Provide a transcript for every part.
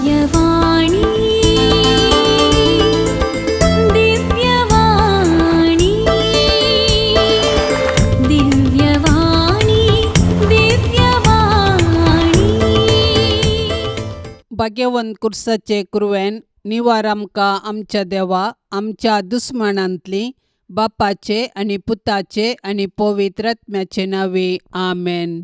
दिव्यवाणी, दिव्यवाणी, दिव्यवाणी, दिव्यवाणी. भाग्यवंत कुर्साचे कुरवेन निवार आमकां आमच्या देवा आमच्या दुस्मानांतली बापाचे आनी पुताचे आनी पवित्र आत्म्याचे नांवे आमेन.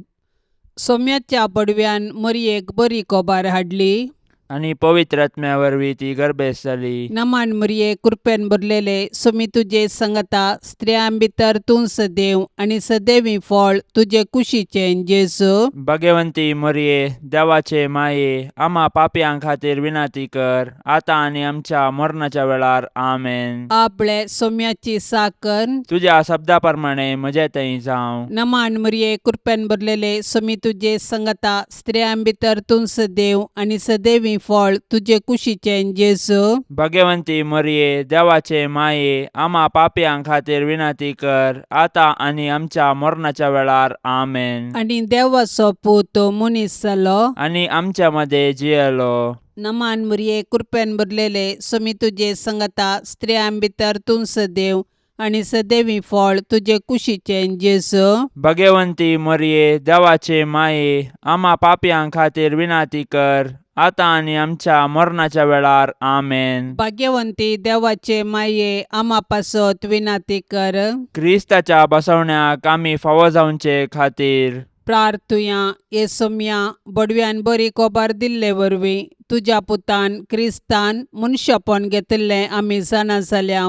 सोम्याच्या बडव्यान मरयेक बरी कोबार हाडली आनी पवित्र आत्म्या वरवीं ती गर्भेस्त जाली. नमान मरये, कृपेन भरलेले, सोमी तुजे संगता, स्त्रियां भितर तूं सदैव आनी सदैवी फळ तुजे कुशीचें जेजू. भगवंती मरये, देवाचे माये, आमा पापयां खातीर विनंती कर, आतां आनी आमच्या मरणाच्या वेळार. आमेन. आपले सोम्याची साकर तुज्या शब्दा प्रमाणे म्हजे थंय जावं. नमान मरये, कृपेन भरलेले, सोमी तुजे संगता, स्त्रियां भितर तूं सदैव आनी सदैवी फळ तुजे कुशीचें जेजू. भगवंती मरये, देवाचे माये, आमा पापयां खातीर विनंती कर, आतां आनी आमच्या मरणाच्या वेळार. आमेन. आनी देवाचो पूत मनीस जालो आनी आमच्या मदें जियेलो. नमान मरये, कृपेन भरलेले, सोमी तुजे संगता, स्त्रियां भितर तूं सदैव आनी सदैवी फळ तुजे कुशीचें जेजू. भगवंती मरये, देवाचे माये, आमा पापयां खातीर विनंती कर, आतां आनी आमच्या मरणाच्या वेळार. आमेन. भाग्यवंती देवाचे माये, आमा पासत विनंती कर. क्रिस्ताच्या बसवण्याक आमी फावो जावचे खातीर प्रार्थुया. ये सोम्या, बडव्यान बरी कोबार दिल्ले वरवीं तुज्या पुतान क्रिस्तान मनशापण घेतिल्लें आमी जाणा जाल्या.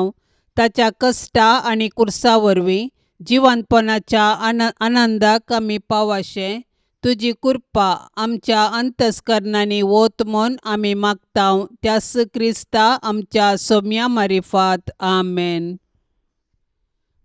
ताच्या कश्टा आनी कुर्सा वरवीं जिवंतपणाच्या आनंदाक आमी पावाशें तुजी कृपा आमच्या अंतस्करणांनी वत म्हूण आमी मागता, त्यास क्रिस्ता आमच्या सोम्या मारिफात. आमेन.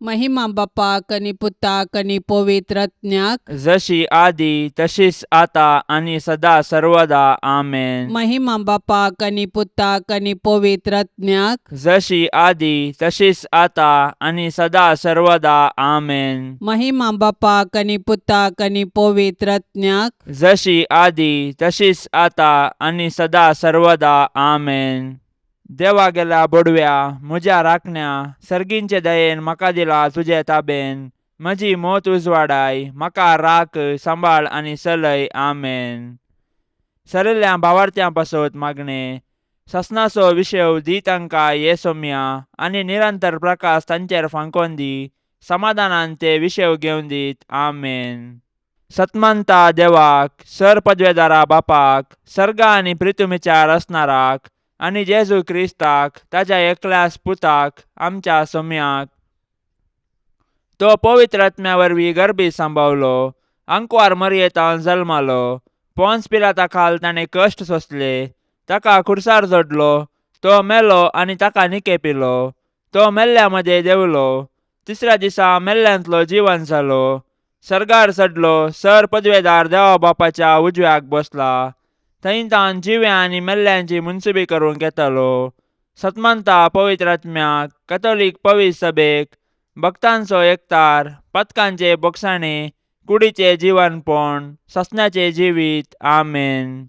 महिमा बापाक आनी पुताक आनी पवित्र आत्म्याक. जशी आदी तशीच आता आनी सदा सर्वदा. आमेन. महिमा बापाक आनी पुताक आनी पवित्र आत्म्याक. जशी आदी तशीच आता आनी सदा सर्वदा. आमेन. महिमा बापाक आनी पुताक आनी पवित्र आत्म्याक. जशी आदी तशीच आता आनी सदा सर्वदा. आमेन. देवा गेल्या बोडव्या म्हज्या राखण्या, सर्गींचे दयेन म्हाका दिला तुजे ताबेन. म्हजी मोत उजवाडाय, म्हाका राख, सांबाळ आनी चलय. आमेन. सरिल्ल्या भावार्थ्यां पासत मागणें. ससनाचो विशय दी तांकां ये सोम्या आनी निरंतर प्रकाश तांचेर फांकोन दी. समाधानान ते विशय घेवन दीत. आमेन. सतमंता देवाक, सर पदवेदारा बापाक, सर्गा आनी प्रितुमीच्या रचणाराक आनी जेजू क्रिस्ताक ताज्या एकल्याच पुताक आमच्या सोम्याक, तो पवित्र आत्म्या वरवीं गर्भी सांबावलो, आंकवार मरयेतान जल्मालो, पोन्स पिलाता खाल ताणें कश्ट सोंसले, ताका खुर्सार जोडलो, तो मेलो आनी ताका निकेपिलो, तो मेल्ल्या मदें देंवलो, तिसऱ्या दिसा मेल्ल्यांतलो जिवन जालो, सर्गार चडलो, सर पदवेदार देवा बापाच्या उजव्याक बसला, थंय तान जिव्या आनी मेल्ल्यांची मुनसुबी करूंक येतालो. सतमंता पवित्र आत्म्याक, कथोलीक पवित्र सभेक, भक्तांचो एकतार, पथकांचे बोगसाणे, कुडीचे जिवनपण, ससनाचें जिवीत. आमेन.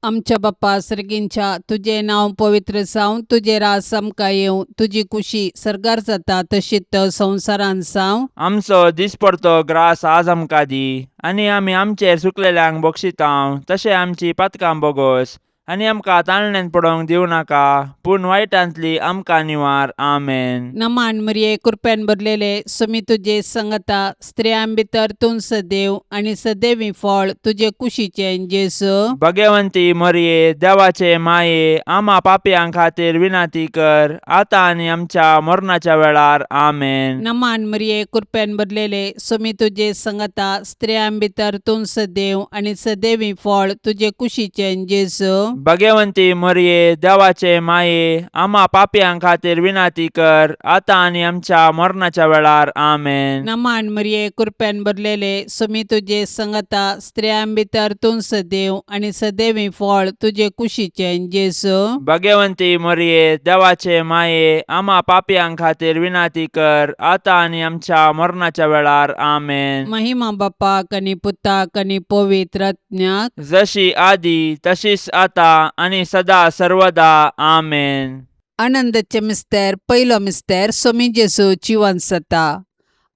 आमच्या बाप्पा सर्गींच्या, तुजें नांव पवित्र जावं, तुजें राज आमकां येवं, तुजी कुशी सर्गार जाता तशीच संवसारांत जावं. आमचो दिसपडतो ग्रास आज आमकां दी आनी आमी आमचेर चुकलेल्यांक बक्षितांव तशें आमची पातकां बोगोस आनी आमकां ताळण्यान पडोवंक दिवं नाका, पूण वायटांतली आमकां निवार. आमेन. नमान मरिये, कृपेन भरलेले, सुमी तुजे संगता, स्त्रियां भितर तूं सदैव आनी सदैवी फळ तुजे कुशीचें जेजू. भगवंती मरिये, देवाचे माये, आमा पापयां खातीर विनंती कर, आतां आनी आमच्या मरणाच्या वेळार. आमेन. नमान मरिये, कृपेन भरलेले, सुमी तुजे संगता, स्त्रियां भितर तूं सदैव आनी सदैवी फळ तुजे कुशीचें जेजू. भगवंती मरिये, देवाचे माये, आमा पापयां खातीर विनंती कर, आतां आनी आमच्या मरणाच्या वेळार. आमेन. नमान मरिये, कृपेन भरलेले, सुमी तुजे संगता, स्त्रियां भितर तूं सदैव आनी सदैवी फळ तुजे कुशीचें जेजू. भगवंती मरिये, देवाचे माये, आमा पापयां खातीर विनंती कर, आतां आनी आमच्या मरणाच्या वेळार. आमेन. महिमा बापाक आनी पुताक आनी पवित्र आत्म्याक. जशी आदी तशीच आता आतां आनी सदा सर्वदा. आमेन. आनंदाचे मिस्तेर. पयलो मिस्तेर, सोमी जेजू जिवन जाता.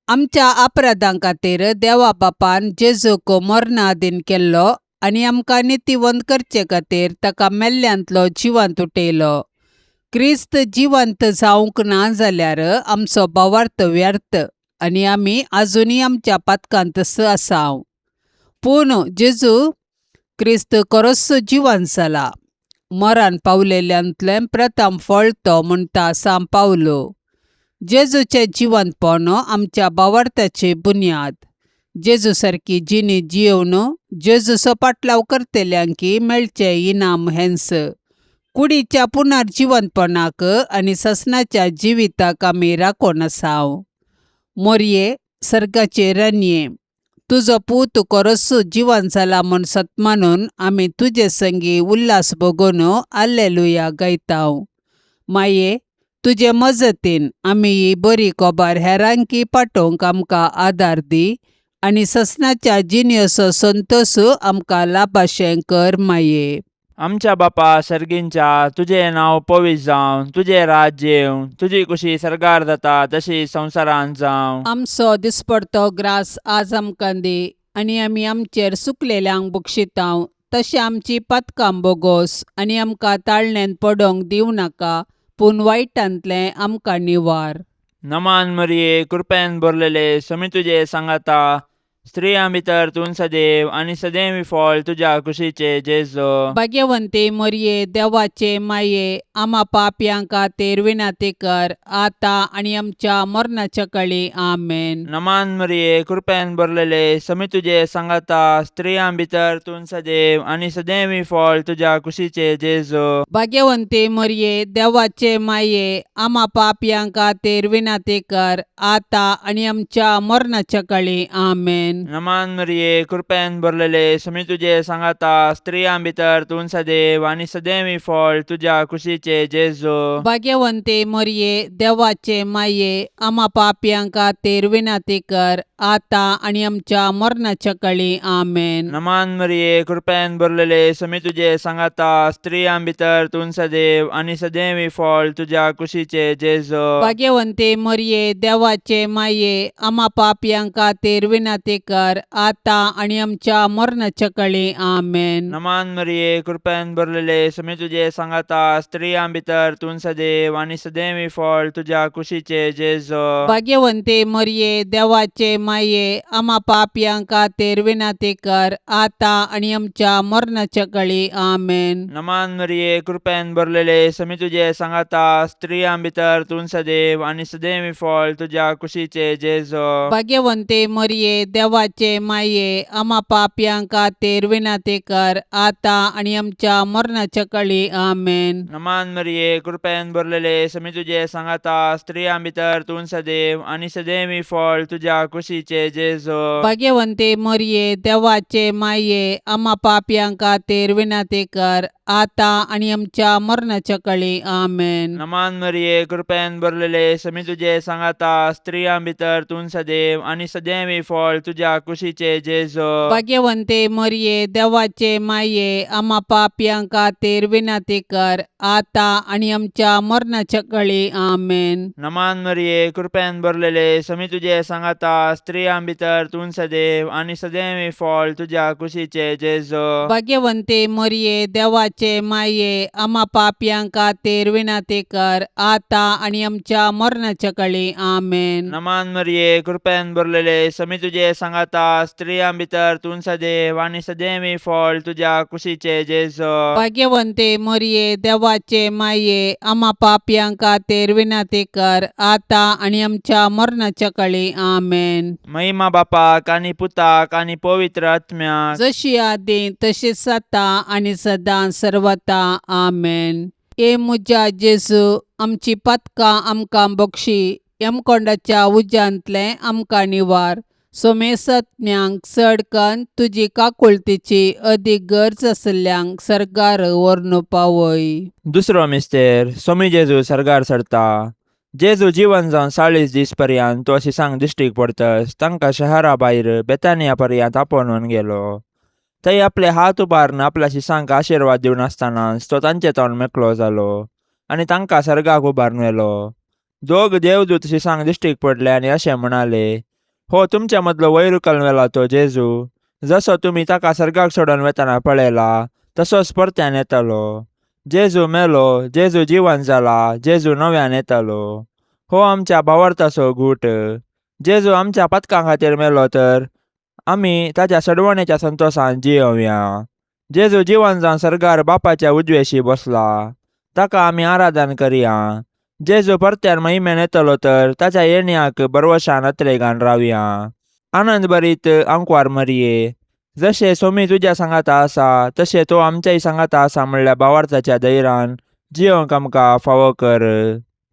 आमच्या अपराधां खातीर देवा बापान जेजूक मरणाधीन केल्लो आनी आमकां नितीवंत करचे खातीर ताका मेल्ल्यांतलो जिवंत उठयलो. क्रिस्त जिवंत जावंक ना जाल्यार आमचो भावार्थ व्यर्थ आनी आमी आजुनूय आमच्या पातकांतच आसा. पूण जेजू क्रिस्त खरोच जिवंत जाला, मरण पावलेल्यांतलें प्रथम फळ तो म्हणटा सांव पावलो. जेजूचें जिवंतपण आमच्या भावार्थाची बुन्याद. जेजू सारकी जिणी जियोवन जेजूचो पाटलाव करतल्यांकी मेळचें इनाम हेंच. कुडीच्या पुनर्जिवंतपणाक आनी ससनाच्या जिविताक आमी राखून आसाव. मोरये, सर्गाचे राणये, तुजो पूत खरोच जिवन जाला म्हूण सत मानून आमी तुजे संगी उल्हास भोगून आल्लेलुया गायताव. माये, तुजे मजतीन आमी ही बरी खबर हेरांकी पाठोवंक आमकां आदार दी आनी ससनाच्या जिणेचो संतोश आमकां लाभाशें कर माये. आमच्या बापा सर्गींच्या, तुजें नांव पवित्र जावं, तुजें राज्य येवं, तुजी कुशी सर्गार जाता तशी संवसारांत जावं. आमचो दिसपडतो ग्रास आज आमकां दी आनी आमी आमचेर सुकलेल्यांक बक्षितांव तशें आमची पातकां बोगोस आनी आमकां ताळण्यांत पडोंक दिवं नाका, पूण वायटांतलें आमकां निवार. नमान मरिये, कृपेन भरलेले, समी तुजे सांगाता, स्त्रियां भितर तूं सदैव आनी सदैव फळ तुज्या कुशीचे जेजो. भाग्यवंती मरये, देवाचे माये, आमा पापयां खातीर विनंती कर, आतां आनी आमच्या मरणाच्या कळी. आमेन. नमान मरिये, कृपेन भरलेले, समी तुजे सांगाता, स्त्रियां भितर तूं सदैव आनी सदैव फळ तुज्या कुशीचे जेजो. भाग्यवंती मरये, देवाचे माये, आमा पापयां खातीर विनंती कर, आतां आनी आमच्या मरणाच्या कळी. आमेन. नमान मरिये, कृपेन भरलेले, समी तुजे सांगाता, स्त्रियां भितर तूं सदैव आनी सदैव फळ तुज्या कुशीचे जेजो. भाग्यवंती मरये, देवाचे माये, आमा पापयां खातीर विनंती कर, आतां आनी आमच्या मरणाच्या कळी. आमेन. नमान मरिये, कृपेन भरलेले, समी तुजे सांगाता, स्त्रियां भितर तूं सदैव आनी सदैव फळ तुज्या कुशीचे जेजो. भाग्यवंती मरये, देवाचे माये, आमा पापयां खातीर विनंती कर, आतां आनी आमच्या मरणाच्या कळी. आमेन. नमान मरिये, कृपेन भरलेले, समी तुजे सांगाता, स्त्रियां भितर तूं सदैव आनी सदैव फळ तुज्या कुशीचे जेजो. भाग्यवंती मरये, देवाचे माये, आमा पापयां खातीर विनंती कर, आतां आनी आमच्या मरणाच्या कळी. आमेन. नमान मरिये, कृपेन भरलेले, समी तुजे सांगाता, स्त्रियां भितर तूं सदैव आनी सदैव फळ तुज्या कुशीचे जेजो. भाग्यवंती मरये, देवाचे माये, आमा पापयां खातीर विनंती कर, आतां आनी आमच्या मरणाच्या कळी. आमेन. नमान मरिये, कृपेन भरलेले, समी तुजे सांगाता, स्त्रियां भितर तूं सदैव आनी सदैव फळ तुज्या कुशीचे जेजो. भाग्यवंती मरये, देवाचे माये, आमा पापयां खातीर विनंती कर, आतां आनी आमच्या मरणाच्या कळी. आमेन. नमान मरिये, कृपेन भरलेले, समी तुजे सांगाता, स्त्रियां भितर तूं सदैव आनी सदैव फळ तुज्या कुशीचे जेजो. भाग्यवंती मरये, देवाचे माये, आमा पापयां खातीर विनंती कर, आतां आनी आमच्या मरणाच्या कळी. आमेन. नमान मरिये, कृपेन भरलेले, समी तुजे सांगाता, स्त्रियां भितर तूं सदैव आनी सदैव फळ तुज्या कुशीचे जेजो. भाग्यवंती मरये, देवाचे माये, आमा पापयां खातीर विनंती कर, आतां आनी आमच्या मरणाच्या कळी. आमेन. नमान मरिये, कृपेन भरलेले, समी तुजे सांगाता, स्त्रियां भितर तूं सदैव आनी सदैव फळ तुज्या कुशीचे जेजो. भाग्यवंती मरये, देवाचे माये, आमा पापयां खातीर विनंती कर, आतां आनी आमच्या मरणाच्या कळी. आमेन. महिमा बापाक आनी पुताक आनी पवित्र आत्म्याक, जशी आदी तशीच आतां आनी सदां सर्वता. आमेन. ए म्हज्या जेजू, आमची पातकां आमकां बक्षी, यमकोंडाच्या उज्यांतलें आमकां निवार, सोमेसत्म्यांक चड कन्न तुजी काकुळतीची अदीक गरज आशिल्ल्यांक सर्गार व्हरून पावय. दुसरो मिस्तेर, सोमी जेजू सर्गार सरता. जेजू जिवन जावन 40 दीस पर्यंत तो शिसांक दिश्टीक पडतस तांकां शहरा भायर बेतानिया पर्यंत आपोवन गेलो. थंय आपले हात उबारून आपल्या शिसांक आशिर्वाद दिवन आसतनाच तो तांचे तोंड मेकळो जालो आनी तांकां सर्गाक उबारून व्हेलो. दोग देवदूत शिसांक दिश्टीक पडले आनी अशें म्हणाले, हो तुमच्या मदलो वयर उखलून व्हेला तो जेजू, जसो तुमी ताका सर्गाक सोडून वेतना पळयला तसोच परत्यान येतलो. जेजू मेलो, जेजू जिवन जाला, जेजू नव्यान येतलो. हो आमच्या भावार्थाचो गूट. जेजू आमच्या पातकां खातीर मेलो तर आमी ताच्या सडवणेच्या संतोशान जियोवया. जेजू जिवन जावन सर्गार बापाच्या उजवेशी बसला, ताका आमी आराधन करया. जेजू परत्यान महिमेन येतलो तर ताच्या येण्याक बरवशान अत्रेगान रावया. आनंद भरीत आंकवार मरये, जशें सोमी तुज्या सांगाता आसा तशें तो आमच्याय सांगाता आसा म्हणल्या भावार्थाच्या धैरान जियोंक आमकां फावो कर.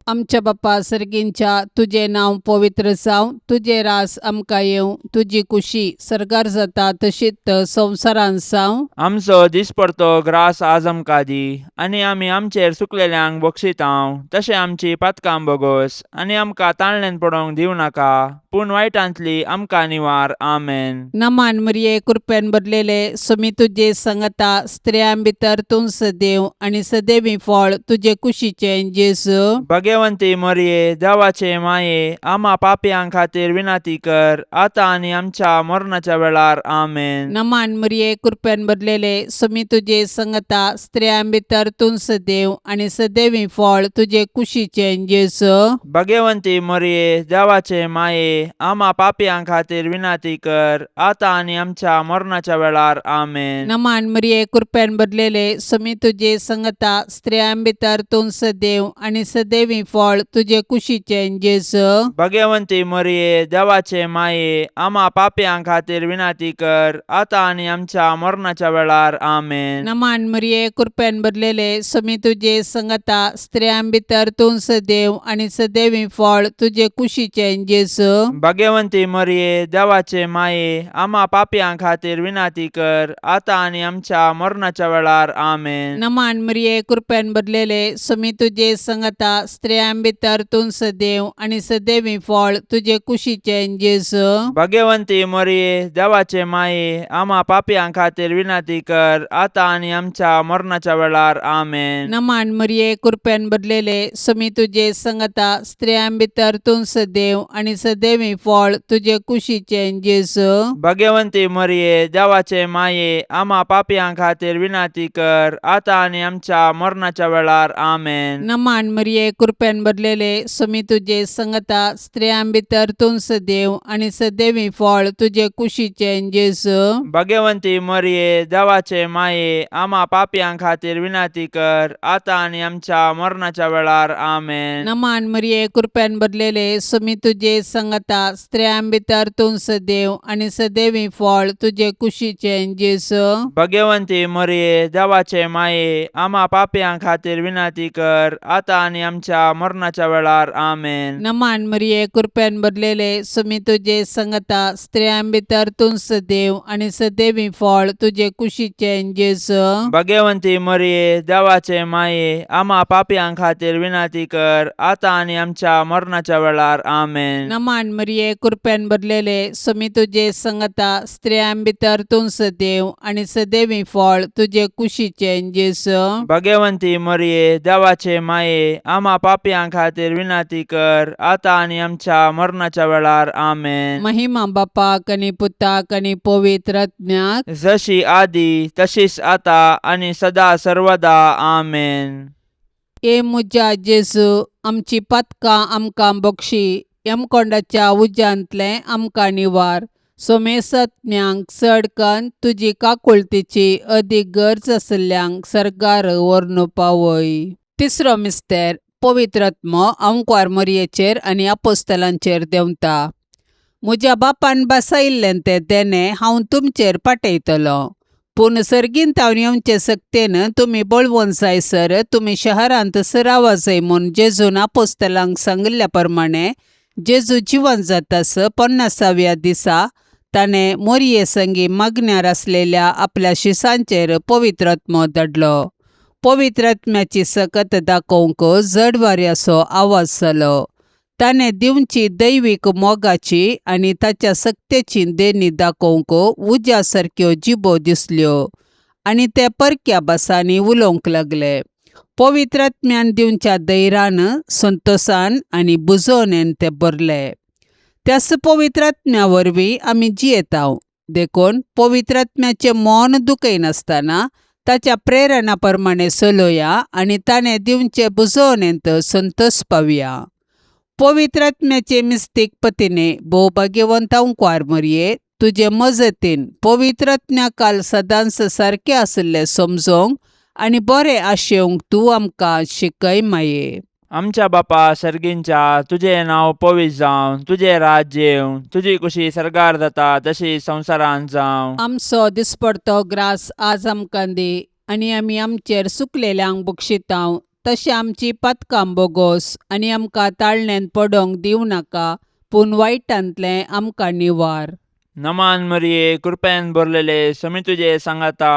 आमच्या बापा सर्गींच्या, तुजें नांव पवित्र जावं, तुजें रास आमकां येवं, तुजी कुशी सर्गार जाता तशीच संवसारांत जावं. आमचो दिसपडतो ग्रास आज आमकां दी, आनी आमी आमचेर सुकलेल्यांक बक्षितांव तशें आमची पातकां बोगोस, आनी आमकां ताळण्यान पडोवंक दिवं नाका, पूण वायटांतली आमकां निवार. आमेन. नमान मरिये, कृपेन भरलेले, सुमी तुजे संगता, स्त्रियां भितर तूं सदैव आनी सदैवी फळ तुजे कुशीचें जेजू. भगवंती मरये, देवाचे माये, आमा पापयां खातीर विनंती कर, आतां आनी आमच्या मरणाच्या वेळार. आमेन. नमान मरिये, कृपेन भरलेले, सुमी तुजे संगता, स्त्रियां भितर तूं सदैव आनी सदैवी फळ तुजे कुशीचें जेजू. भगवंती मरये, देवाचे माये, आमा पापयां खातीर विनंती कर, आतां आनी आमच्या मरणाच्या वेळार. आमेन. नमान मरिये, कृपेन भरलेले, सुमी तुजे संगता, स्त्रियां भितर तूं सदैव आनी सदैवी फळ तुजे कुशीचें जेजू. भगवंती मरये, देवाचे माये, आमा पापयां खातीर विनंती कर, आतां आनी आमच्या मरणाच्या वेळार. आमेन. नमान मरिये, कृपेन भरलेले, सुमी तुजे संगता, स्त्रियां भितर तूं सदैव आनी सदैवी फळ तुजे कुशीचें जेजू. भगवंती मरये, देवाचे माये, आमा पापयां खातीर विनंती कर, आतां आनी आमच्या मरणाच्या वेळार. आमेन. नमान मरिये, कृपेन भरलेले, सुमी तुजे संगता, स्त्रियां भितर तूं सदैव आनी सदैवी फळ तुजे कुशीचें जेजू. भगवंती मरये, देवाचे माये, आमा पापयां खातीर विनंती कर, आतां आनी आमच्या मरणाच्या वेळार. आमेन. नमान मरिये, कृपेन भरलेले, सुमी तुजे संगता, स्त्रियां भितर तूं सदैव आनी सदैवी फळ तुजे कुशीचें जेजू. भगवंती मरये, देवाचे माये, आमा पापयां खातीर विनंती कर, आतां आनी आमच्या मरणाच्या वेळार. आमेन. नमान मरिये, कृपेन भरलेले, सुमी तुजे संगता, स्त्रियां भितर तूं सदैव आनी सदैवी फळ तुजे कुशीचें जेजू. भगवंती मरये, देवाचे माये, आमा पापयां खातीर विनंती कर, आतां आनी आमच्या मरणाच्या वेळार. आमेन. नमान मरिये, कृपेन भरलेले, सुमी तुजे संगता, स्त्रियां भितर तूं सदैव आनी सदैवी फळ तुजे कुशीचें जेजू. भगवंती मरये, देवाचे माये, आमा पापयां खातीर विनंती कर, आतां आनी आमच्या मरणाच्या वेळार. आमेन. नमान मरिये, कृपेन भरलेले, सुमी तुजे संगता, स्त्रियां भितर तूं सदैव आनी सदैवी फळ तुजे कुशीचें जेजू. भगवंती मरये, देवाचे माये, आमा पापयां खातीर विनंती कर, आतां आनी आमच्या मरणाच्या वेळार. आमेन. नमान मरिये, कृपेन भरलेले, सुमी तुजे संगता, स्त्रियां भितर तूं सदैव आनी सदैवी फळ तुजे कुशीचें जेजू. भगवंती मरये, देवाचे माये, आमा पापयां खातीर विनंती कर, आतां आनी आमच्या मरणाच्या वेळार. आमेन. महिमा बापाक आनी पुताक आनी पवित्र आत्म्याक, जशी आदी तशीच आता आनी सदा सर्वदा. आमेन. ए म्हज्या जेजू, आमची पातकां आमकां बक्षी, यमकोंडाच्या उज्यांतलें आमकां निवार, सोमेसत्म्यांक चड कन्न तुजी काकुळतीची अदीक गरज आशिल्ल्यांक सर्गार व्हरून पावय. तिसरो मिस्तेर, पवित्र आत्मो आंकवार मरयेचेर आनी आपोस्तलांचेर देंवता. म्हज्या बापान बसयिल्लें तें देणें हांव तुमचेर पाठयतलो, पूण सर्गींत हांव येवचे सक्तेन तुमी बळवंत जायसर तुमी शहरांत सरावा जाय म्हूण जेजून आपोस्तलांक सांगिल्ल्या प्रमाणे, जेजू जिवन जातास 50व्या दिसा ताणें मोरये संगी मागण्यार आसलेल्या आपल्या शिसांचेर पवित्र आत्मो धाडलो. पवित्र आत्म्याची सकत दाखोवंक जड वाऱ्याचो आवाज जालो. ताणें दिवची दैवीक मोगाची आनी ताच्या सक्तेची देणी दाखोवंक उज्या सारक्यो जिबो दिसल्यो आनी ते परक्या भासांनी उलोवंक लागले. पवित्र आत्म्यान दिवच्या धैर्यान, संतोसान आनी बुजोवणेन ते भरले. त्याच पवित्र आत्म्या वरवीं आमी जियेतांव. देखून पवित्र आत्म्याचें मन दुखयनासतना ताच्या प्रेरणा प्रमाणें चलोया आनी ताणें दिवचे बुजोवणेंत संतोस पावया. पवित्र आत्म्याचे मिस्तीक पतीने भोव भाग्यवंत अंकवार मरये, तुजे मजतीन पवित्र आत्म्या काल सदांच सारकें आशिल्लें समजोंक आनी बरें आशेवंक तूं आमकां शिकय माये. आमच्या बापा सर्गींच्या, तुजें नांव पवित्र जावं, तुजें राज्य येवं, तुजी कुशी सर्गार जाता तशी संवसारांत जावं. आमचो दिसपडतो ग्रास आज आमकां दी आनी आमी आमचेर सुकलेल्यांक बक्षितांव तशें आमची पातकां बोगोस आनी आमकां ताळण्यांत पडोंक दिवं नाका, पूण वायटांतलें आमकां निवार. नमान मरिये, कृपेन भरलेले, समी तुजे सांगाता,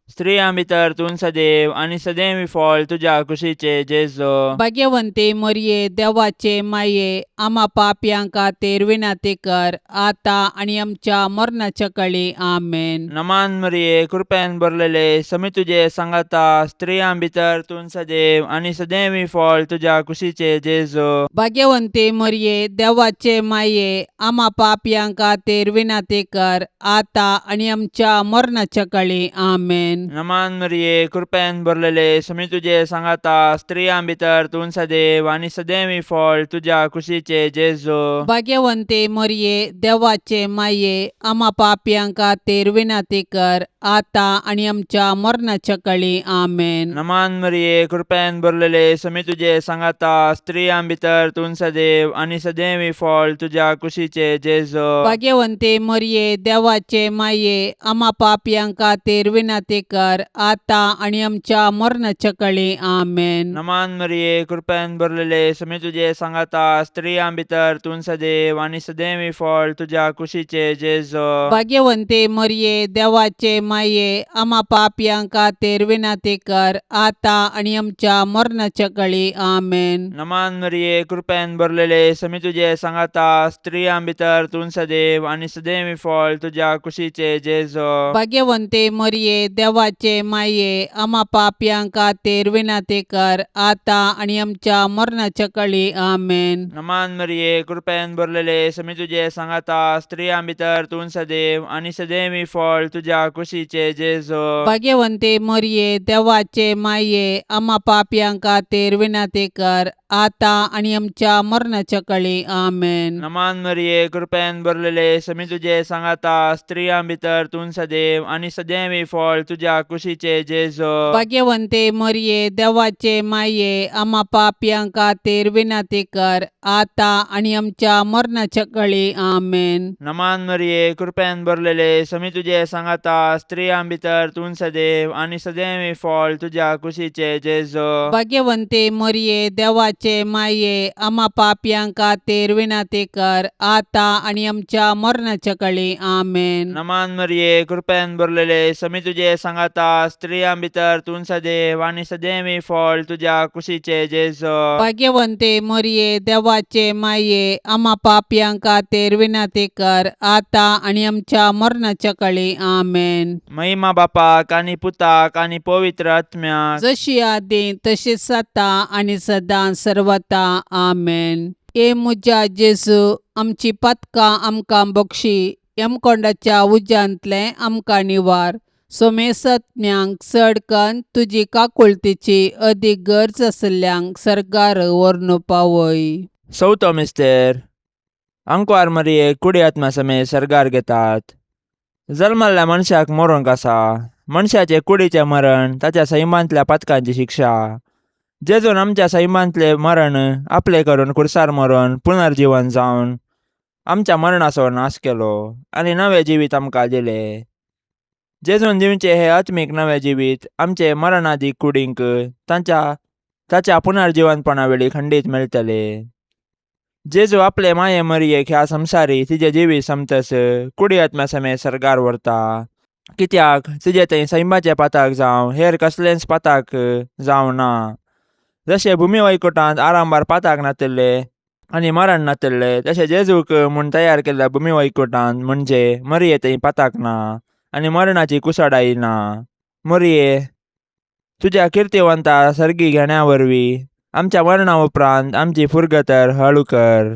स्त्रियां भितर तूं सदैव आनी सदैव फळ तुज्या कुशीचे जेजो. भाग्यवंती मरये, देवाचे माये, आमा पापयां खातीर विनंती कर आतां आनी आमच्या मरणाच्या कळी. आमेन. नमान मरिये, कृपेन भरलेले, समी तुजे सांगाता, स्त्रियां भितर तूं सदैव आनी सदैव फळ तुज्या कुशीचे जेजो. भाग्यवंती मरये, देवाचे माये, आमा पापयां खातीर विनंती कर आतां आनी आमच्या मरणाच्या कळी. आमेन. नमान मरिये, कृपेन भरलेले, समी तुजे सांगाता, स्त्रियां भितर तूं सदैव आनी सदैव फळ तुज्या कुशीचे जेजो. भाग्यवंती मरये, देवाचे माये, आमा पापयां खातीर विनंती कर आतां आनी आमच्या मरणाच्या कळी. आमेन. नमान मरिये, कृपेन भरलेले, समी तुजे सांगाता, स्त्रियां भितर तूं सदैव आनी सदैव फळ तुज्या कुशीचे जेजो. भाग्यवंती मरये, देवाचे माये, आमा पापयां खातीर विनंती कर आतां आनी आमच्या मरणाच्या कळी. आमेन. नमान मरिये, कृपेन भरलेले, समी तुजे सांगाता, स्त्रियां भितर तूं सदैव आनी सदैव फळ तुज्या कुशीचे जेजो. भाग्यवंती मरये, देवाचे माये, आमा पापयां खातीर विनंती कर आतां आनी आमच्या मरणाच्या कळी. आमेन. नमान मरिये, कृपेन भरलेले, समी तुजे सांगाता, स्त्रियां भितर तूं सदैव आनी सदैव फळ तुज्या कुशीचे जेजो. भाग्यवंती मरये, देवाचे माये, आमा पापयां खातीर विनंती कर आतां आनी आमच्या मरणाच्या कळी. आमेन. नमान मरिये, कृपेन भरलेले, समी तुजे सांगाता, स्त्रियां भितर तूं सदैव आनी सदैव फळ तुज्या कुशीचे जेजो. भाग्यवंती मरये, देवाचे माये, आमा पापयां खातीर विनंती कर आतां आनी आमच्या मरणाच्या कळी. आमेन. नमान मरिये, कृपेन भरलेले, समी तुजे सांगाता, स्त्रियां भितर तूं सदैव आनी सदैव फळ तुज्या कुशीचे जेजो. भाग्यवंती मरये, देवाचे माये, आमा पापयां खातीर विनंती कर आतां आनी आमच्या मरणाच्या कळी. आमेन. नमान मरिये, कृपेन भरलेले, समी तुजे सांगाता, स्त्रियां भितर तूं सदैव आनी सदैव फळ तुज्या कुशीचे जेजो. भाग्यवंती मरये, देवाचे माये, आमा पापयां खातीर विनंती कर आतां आनी आमच्या मरणाच्या कळी. आमेन. नमान मरिये, कृपेन भरलेले, समी तुजे सांगाता, स्त्रियां भितर तूं सदैव आनी सदैव फळ तुज्या कुशीचे जेजो. भाग्यवंती मरये, देवाचे माये, आमा पापयां खातीर विनंती कर आतां आनी आमच्या मरणाच्या कळी. आमेन. महिमा बापाक आनी पुताक आनी पवित्र आत्म्याक, जशी आदी तशीच आतां आनी सदां सर्वता. आमेन. ए म्हज्या जेजू, आमची पातकां आमकां बक्षी, यमकोंडाच्या उज्यांतलें आमकां निवार, सोमेसत्म्यांक चड कन्न तुजी काकुळतीची अदीक गरज आशिल्ल्यांक सर्गार व्हरून पावय. चवथो मिस्तेर. आंकवार मरियेक कुडी आत्मा समेत सर्गार घेतात. जल्मल्ल्या मनशाक मरूंक आसा. मनशाचे कुडीचें मरण ताच्या सैमांतल्या पातकांची शिक्षा. जेजून आमच्या सैमांतलें मरण आपलें करून खुर्सार मरून पुनर्जिवन जावन आमच्या मरणाचो नाश केलो आनी नवें जिवीत आमकां दिलें. जेजून दिवचें हें आत्मीक नवें जिवीत आमचे मरणादी कुडींक तांच्या ताच्या पुनर्जिवनपणा वेळी खंडीत मेळटलें. जेजू आपले माये मरियेक ह्या संवसारी तिजें जिवीत समतस कुडी आत्म्या समेत सर्गार व्हरता, कित्याक तिजें थंय सैमाचें पाताक जावं हेर कसलेंच पाताक जावं ना. जशें भुमी वैकुटांत आरंभार पाताक नातिल्लें आनी मरण नातल्ले तशें जेजूक म्हूण तयार केल्ल्या भूमी वैकुटान म्हणजे मरिये थंय पाताक ना आनी मरणाची कुसाडाय ना. मरिये, तुज्या किर्तिवंता सर्गी घेण्या वरवीं आमच्या मरणा उपरांत आमची फुरगतर हळू कर.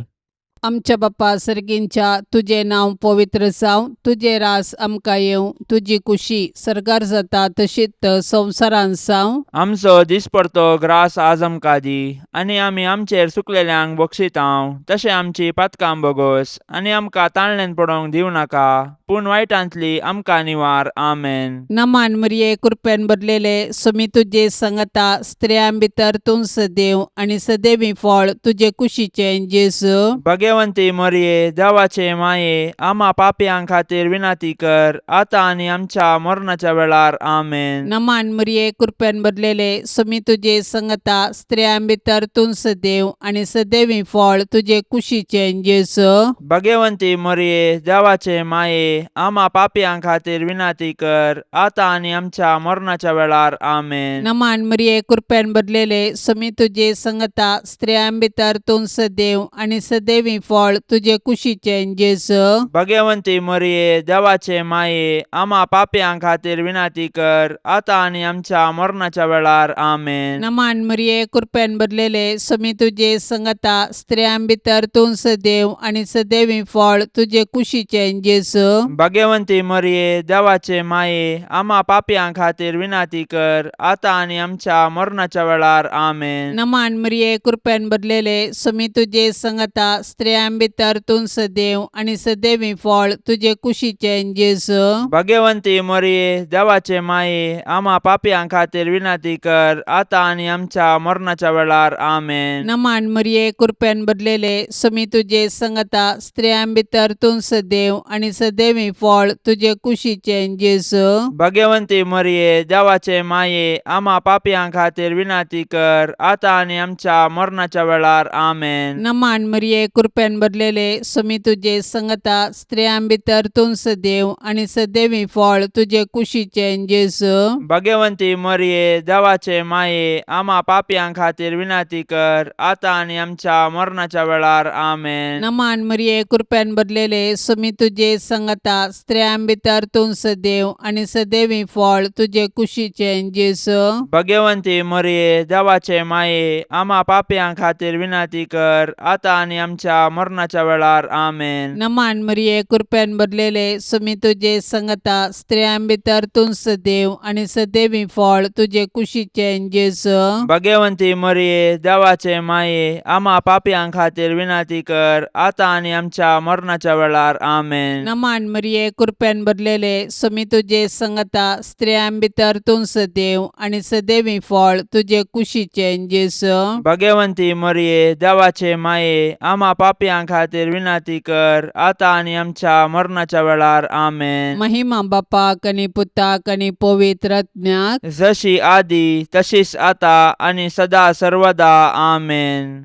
आमच्या बापा सर्गींच्या तुजें नांव पवित्र जावं, तुजें रास आमकां येवं, तुजी कुशी सर्गार जाता तशीच संवसारांत जावं. आमचो दिसपडतो ग्रास आज आमकां दी आनी आमी आमचेर चुकलेल्यांक बक्षितांव तशें आमची पातकां बोगोस आनी आमकां ताणल्यान पडोवंक दिवं नाका पूण वायटांतली आमकां निवार. आमेन. नमान मरिये, कृपेन भरलेले, सुमी तुजे संगता, स्त्रियां भितर तूं सदैव आनी सदैवी फळ तुजे कुशीचें जेजू. भगवंती मरिये, देवाचे माये, आमा पापयां खातीर विनंती कर आतां आनी आमच्या मरणाच्या वेळार. आमेन. नमान मरिये, कृपेन भरलेले, सुमी तुजे संगता, स्त्रियां भितर तूं सदैव आनी सदैवी फळ तुजे कुशीचें जेजू. भगवंती मरिये, देवाचे माये, आमा पापयां खातीर विनंती कर आतां आनी आमच्या मरणाच्या वेळार. आमेन. नमान मरिये, कृपेन भरलेले, सुमी तुजे संगता, स्त्रियां भितर तूं सदैव आनी सदैवी फळ तुजे कुशीचें जेजू. भगवंती मरिये, देवाचे माये, आमा पापयां खातीर विनंती कर आतां आनी आमच्या मरणाच्या वेळार. आमेन. नमान मरिये, कृपेन भरलेले, सुमी तुजे संगता, स्त्रियां भितर तूं सदैव आनी सदैवी फळ तुजे कुशीचें जेजू. भगवंती मरिये, देवाचे माये, आमा पापयां खातीर विनंती कर आतां आनी आमच्या मरणाच्या वेळार. आमेन. नमान मरिये, कृपेन भरलेले, सुमी तुजे संगता, स्त्रियां भितर तूं सदैव आनी सदैवी फळ तुजे कुशीचें जेजू. भगवंती मरिये, देवाचे माये, आमा पापयां खातीर विनंती कर आतां आनी आमच्या मरणाच्या वेळार. आमेन. नमान मरिये, कृपेन भरलेले, सुमी तुजे संगता, स्त्रियां भितर तूं सदैव आनी सदैवी फळ तुजे कुशीचें जेजू. भगवंती मरिये, देवाचे माये, आमा पापयां खातीर विनंती कर आतां आनी आमच्या मरणाच्या वेळार. आमेन. नमान मरिये, कृपेन भरलेले, सुमी तुजे संगता, स्त्रियां भितर तूं सदैव आनी सदैवी फळ तुजे कुशीचें जेजू. भगवंती मरिये, देवाचे माये, आमा पापयां खातीर विनंती कर आतां आनी आमच्या मरणाच्या वेळार. आमेन. नमान मरिये, कृपेन भरलेले, सुमी तुजे संगता, स्त्रियां भितर तूं सदैव आनी सदैवी फळ तुजे कुशीचें जेजू. भगवंती मरिये, देवाचे माये, आमा पापयां खातीर विनंती कर आतां आनी आमच्या मरणाच्या वेळार. आमेन. नमान मरिये, कृपेन भरलेले, सुमी तुजे संगता, स्त्रियां भितर तूं सदैव आनी सदैवी फळ तुजे कुशीचें जेजू. भगवंती मरिये, देवाचे माये, आमा पापयां खातीर विनंती कर आतां आनी आमच्या मरणाच्या वेळार. आमेन. नमान मरिये, कृपेन भरलेले, सुमी तुजे संगता, स्त्रियां भितर तूं सदैव आनी सदैवी फळ तुजे कुशीचें जेजू. भगवंती मरिये, देवाचे माये, आमा पापयां खातीर विनंती कर आतां आनी आमच्या मरणाच्या वेळार. आमेन. महिमा बापाक आनी पुताक आनी पवित्र आत्म्याक. जशी आदी तशीच आता आनी सदा सर्वदा. आमेन.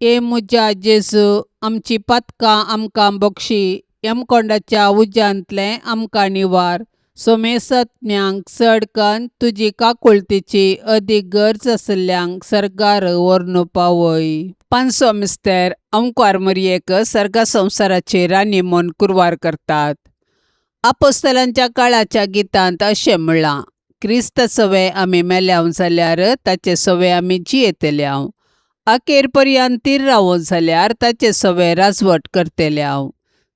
ए म्हज्या जेजू, आमची पातकां आमकां बक्षी, यमकोंडाच्या उज्यांतलें आमकां निवार, सोमेसत्म्यांक चड कन्न तुजी काकुळतीची अदीक गरज आशिल्ल्यांक सर्गार व्हरून पावय. पांचसो मिस्तेर अंकवार मरयेक सर्गा संवसाराची राणी म्हूण कुरवार करतात. आपोस्तलांच्या काळाच्या गितांत अशें म्हणलां, क्रिस्त सवे आमी मेल्याव जाल्यार ताचे सवे आमी जियेतल्याव, अखेर पर्यंत तीर रावो जाल्यार ताचे सवे राजवट करतल्याव.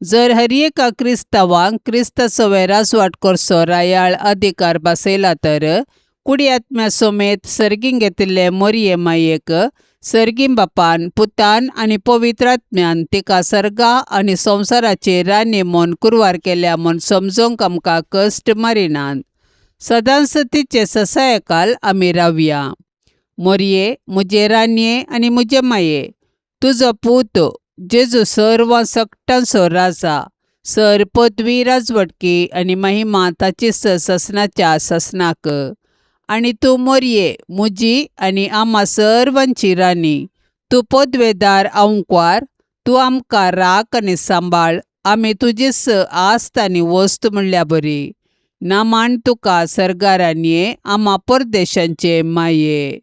जर हर एका क्रिस्तांवांक क्रिस्त सवे राजवाट करचो रायाळ अधिकार बसयला तर कुडी आत्म्या समेत सर्गीं घेतिल्ले मोरये मायेक सर्गीं बापान, पुतान आनी पवित्र आत्म्यान तिका सर्गा आनी संवसाराची राणी म्हूण कुरवार केल्या म्हूण समजूंक आमकां कश्ट मारिनात. सदांच तिचे ससायकाल आमी रावया. मोरये, म्हजे राणये आनी म्हजे माये, तुजो पूत जेजू सर्व सकटांचो राजा, सर पदवी, राजवटकी आनी महिमा ताची ससनाच्या ससनाक. आनी तूं मोरये, म्हजी आनी आमा सर्वांची राणी, तूं पदवेदार आंकवार, तूं आमकां राख आनी सांबाळ, आमी तुजीच आस्त आनी वस्त म्हणल्या बरी. नामान तुका सर्गारानये, आमा परदेशांचे माये.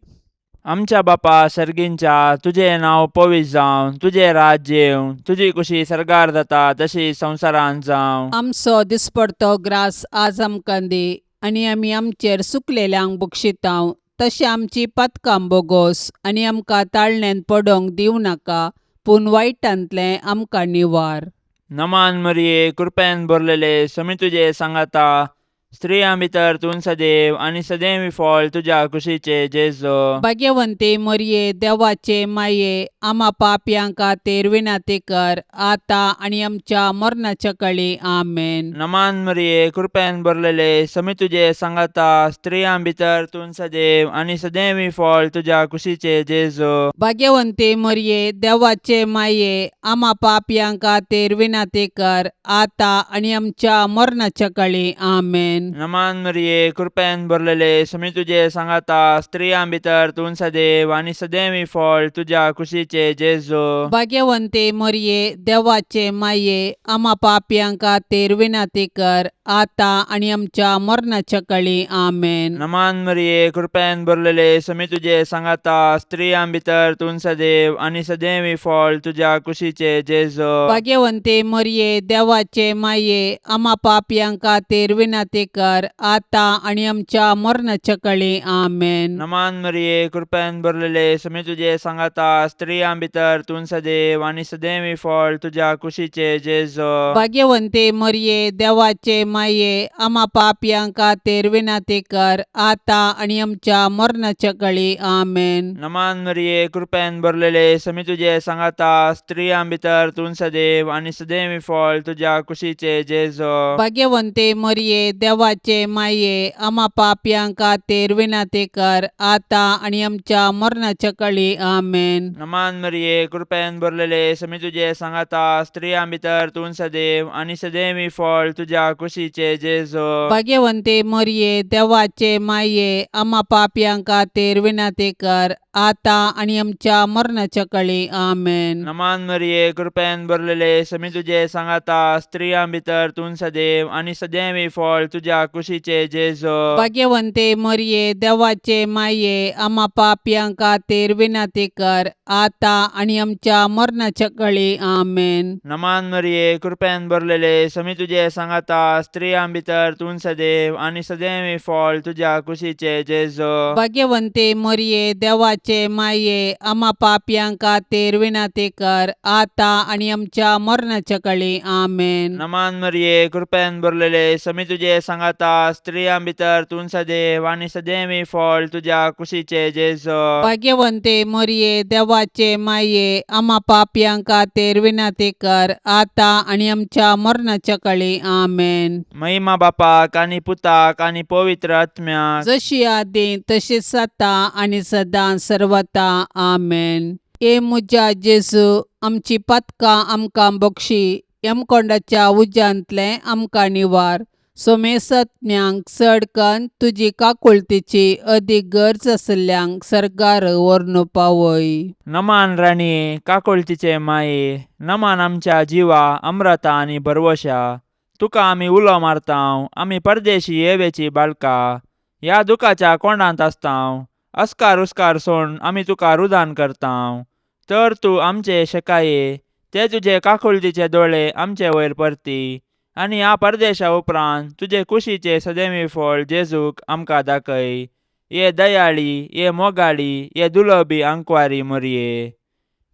आमच्या बापा सर्गींच्या तुजें नांव पवित्र जावं, तुजें राज्य येवं, तुजी कुशी सर्गार जाता तशी संवसारांत जावं. आमचो दिसपडतो ग्रास आज आमकां दी आनी आमी आमचेर सुकलेल्यांक बक्षितांव तशें आमची पातकां बोगोस आनी आमकां ताळण्यांत पडोंक दिवं नाका पूण वायटांतलें आमकां निवार. नमान मरिये, कृपेन भरलेले, समी तुजे सांगाता, स्त्रियां भितर तूं सदैव आनी सदैव फळ तुज्या कुशीचे जेजो. भाग्यवंती मोरये, देवाचे माये, आमा पापयां खातीर विनंती कर आतां आनी आमच्या मरणाच्या कळी. आमेन. नमान मरिये, कृपेन भरलेले, समी तुजे सांगाता, स्त्रियां भितर तूं सदैव आनी सदैव फळ तुज्या कुशीचे जेजो. भाग्यवंती मोरये, देवाचे माये, आमा पापयां खातीर विनंती कर आतां आनी आमच्या मरणाच्या कळी. आमेन. नमान मरिये, कृपेन भरलेले, समी तुजे सांगाता, स्त्रियां भितर तूं सदैव आनी सदैव फळ तुज्या कुशीचे जेजो. भाग्यवंती मोरये, देवाचे माये, आमा पापयां खातीर विनंती कर आतां आनी आमच्या मरणाच्या कळी. आमेन. नमान मरिये, कृपेन भरलेले, समी तुजे सांगाता, स्त्रियां भितर तूं सदैव आनी सदैव फळ तुज्या कुशीचे जेजो. भाग्यवंती मोरये, देवाचे माये, आमा पापयां खातीर विनंती कर आतां आनी आमच्या मरणाच्या कळी. आमेन. नमान मरिये, कृपेन भरलेले, समी तुजे सांगाता, स्त्रियां भितर तूं सदैव आनी सदैव फळ तुज्या कुशीचे जेजो. भाग्यवंती मोरये, देवाचे माये, आमा पापयां खातीर विनंती कर आतां आनी आमच्या मरणाच्या कळी. आमेन. नमान मरिये, कृपेन भरलेले, समी तुजे सांगाता, स्त्रियां भितर तूं सदैव आनी सदैव फळ तुज्या कुशीचे जेजो. भाग्यवंती मोरये, देवाचे माये, आमा पापयां खातीर विनंती कर आतां आनी आमच्या मरणाच्या कळी. आमेन. नमान मरिये, कृपेन भरलेले, समी तुजे सांगाता, स्त्रियां भितर तूं सदैव आनी सदैव फळ तुज्या कुशीचे जेजो. भाग्यवंती मोरये, देवाचे माये, आमा पापयां खातीर विनंती कर आतां आनी आमच्या मरणाच्या कळी. आमेन. नमान मरिये, कृपेन भरलेले, समी तुजे सांगाता, स्त्रियां भितर तूं सदैव आनी सदैव फळ तुज्या कुशीचे जेजो. भाग्यवंती मोरये, देवाचे माये, आमा पापयां खातीर विनंती कर आतां आनी आमच्या मरणाच्या कळी. आमेन. नमान मरिये, कृपेन भरलेले, समी तुजे सांगाता, स्त्रियां भितर तूं सदैव आनी सदैव फळ तुज्या कुशीचे जेजो. भाग्यवंती मोरये, देवाचे माये, आमा पापयां खातीर विनंती कर आतां आनी आमच्या मरणाच्या कळी. आमेन. नमान मरिये, कृपेन भरलेले, समी तुजे सांगाता, स्त्रियां भितर तूं सदैव आनी सदैव फळ तुज्या कुशीचे जेजो. भाग्यवंती मोरये, देवाचे माये, आमा पापयां खातीर विनंती कर आतां आनी आमच्या मरणाच्या कळी. आमेन. महिमा बापाक आनी पुताक आनी पवित्र आत्म्याक, जशी आदी तशीच आतां आनी सदां सर्वता. आमेन. ए म्हज्या जेजू, आमची पातकां आमकां बक्षी, यमकोंडाच्या उज्यांतलें आमकां निवार, सोमेसज्ञांक चड कन्न तुजी काकुळतीची अदीक गरज आशिल्ल्यांक सर्गार व्हरून पावय. नमान राणये, काकुळतीचे माये, नमान आमच्या जिवा अम्रता आनी भरवशा, तुका आमी उलो मारतांव, आमी परदेशी येवेची बाळका, ह्या दुखाच्या कोंडांत आसतांव, अस्कार उस्कार सोड आमी तुका रुदान करतांव, तर तूं आमचे शेकाये ते तुजे काकुळतीचे दोळे आमचे वयर परती आनी ह्या परदेशा उपरांत तुजे कुशीचे सदैवी फळ जेजूक आमकां दाखय. ये दयाळी, ये मोगाळी, ये दुलबी आंकवारी मोरये,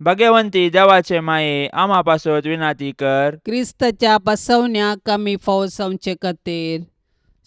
भगवंती देवाचे माये, आमा पासत विनाती कर. क्रिस्ताच्या बसवण्याक आमी फावो जावचे खातीर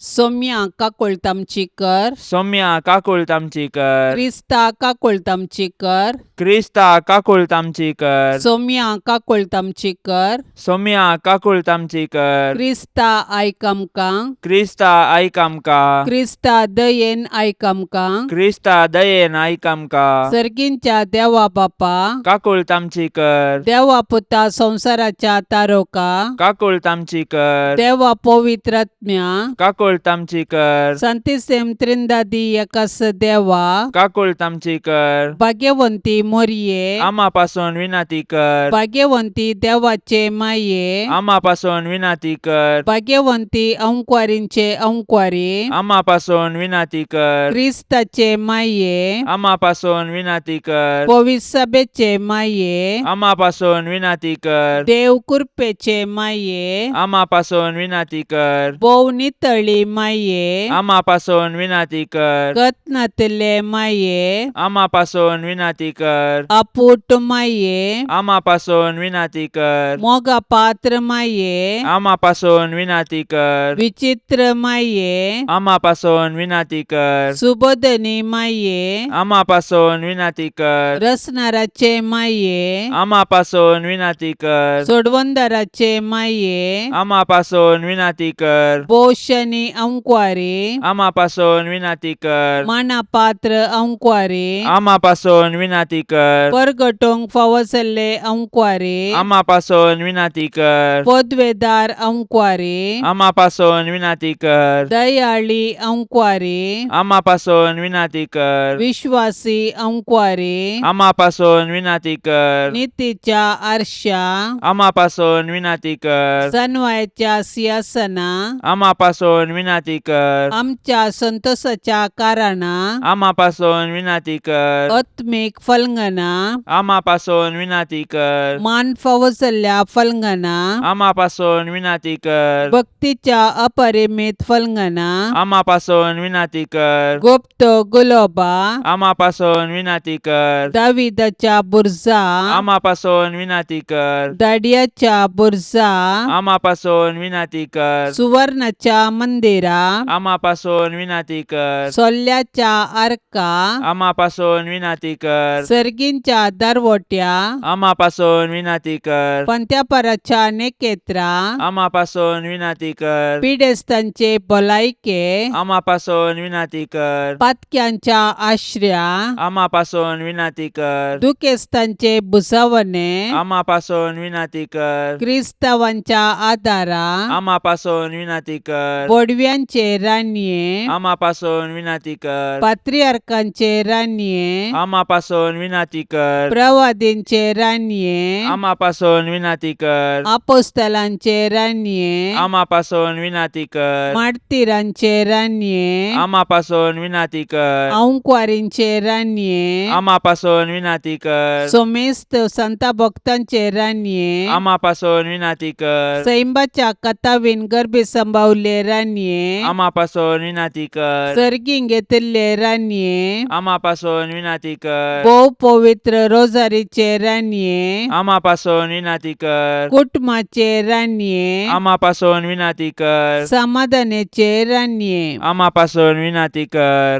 सोम्या काकुळट आमची कर. सौम्या काकुळट आमची कर. क्रिस्ता काकुळट आमची कर. क्रिस्ता काकुळट आमची कर. सोम्या काकुळट आमची कर. सौम्या काकुळट आमची कर. क्रिस्ता आयक आमकां. क्रिस्ता आयक आमकां. क्रिस्ता दयेन आयक आमकां. क्रिस्ता दयेन आयक आमकां. सर्गींच्या देवा बापा, काकुळट आमची कर. देवा पुता संवसाराच्या तारोका, काकुळट आमची कर. देवा पवित्रात्म्या, काकुळट काकुळट आमची कर. सांतिसेम त्रिंदादी एकास देवा, काकुळट आमची कर. भाग्यवंती मोरये, आमा पासून विनंती कर. भाग्यवंती देवाचे माये, आमा पासून विनंती कर. भाग्यवंती अंकवारींचे अंकवारी, आमा पासून विनंती कर. क्रिस्ताचे माये, आमा पासून विनंती कर. पविसभेचे माये, आमा पासून विनंती कर. देव कृपेचे माये, आमा पासून विनंती कर. भोव नितळी माये, आमा पासून विनंती कर. कत्नातले माये, आमा पासून विनंती कर. अपूट माये, आमा पासून विनंती कर. मोगा पात्र माये, आमा पासून विनंती कर. विचित्र माये, आमा पासून विनंती कर. सुबोधनी माये, आमा पासून विनंती कर. रसनाराचे माये, आमा पासून विनंती कर. सोडवंदाराचे माये, आमा पासून विनंती कर. पोषणी अंकवारी, आमा पासून विनंती कर. मानापात्र अंकवारी, आमा पासून विनंती कर. परगटोंक फावो जाल्ले अंकवारी, आमा पासून विनंती कर. पदवेदार अंकवारी, आमा पासून विनंती कर. दयाळी अंकवारी, आमा पासून विनंती कर. विश्वासी अंकवारी, आमा पासून विनंती कर. नितीच्या आरशा, आमा पासून विनंती कर. सनवायच्या सिंहासना, आमा पासून विनंती कर. आमच्या संतोषाच्या कारणा, आमा पासून विनंती कर. आत्मीक फलंगना, आमा पासून विनंती कर. मान फावो जाल्ल्या फलंगना, आमा पासून विनंती कर. भक्तीच्या अपरिमित फलंगना, आमा पासून विनंती कर. गुप्त गुलोबा, आमा पासून विनंती कर. दाविदाच्या बुर्जा, आमा पासून विनंती कर. दाडियाच्या बुर्जा, आमा पासून विनंती कर. सुवर्णाच्या मंदिरा, आमा पासून विनंती कर. सोल्ल्याच्या आर्का, आमा पासून विनंती कर. सर्गींच्या दरवट्या, आमा पासून विनंती कर. पंत्यापराच्या नेकेत्रा, आमा पासून विनंती कर. पिडेस्तांचे भलायके, आमा पासून विनंती कर. पातक्यांच्या आश्र्या, आमा पासून विनंती कर. दुखेस्तांचे भुजावणे, आमा पासून विनंती कर. क्रिस्तावांच्या आदारा, आमा पासून विनंती कर. बोडव्यांचे रानये, आमा पासून विनंती कर. पात्रियार्कांचे रानये, आमा पासून विनंती कर. प्रवादींचे रानये, आमा पासून विनंती कर. आपोस्तलांचे रानये, आमा पासून विनंती कर. मार्तीरांचे रानये, आमा पासून विनंती कर. अंकवारींचे रानये, आमा पासून विनंती कर. सोमेस्त संता भक्तांचे रानये, आमा पासून विनंती कर. सैंबाच्या कथावीन गर्भी संभावले रानये, आमा पासून विनंती कर. सर्गीं घेतिल्ले रानये, आमा पासून विनंती कर. भोव पवित्र रोजारीचे रानये, आमा पासून विनंती कर. कुटुंबाचे रानये, आमा पासून विनंती कर. समाधानाचे रानये, आमा पासून विनंती कर.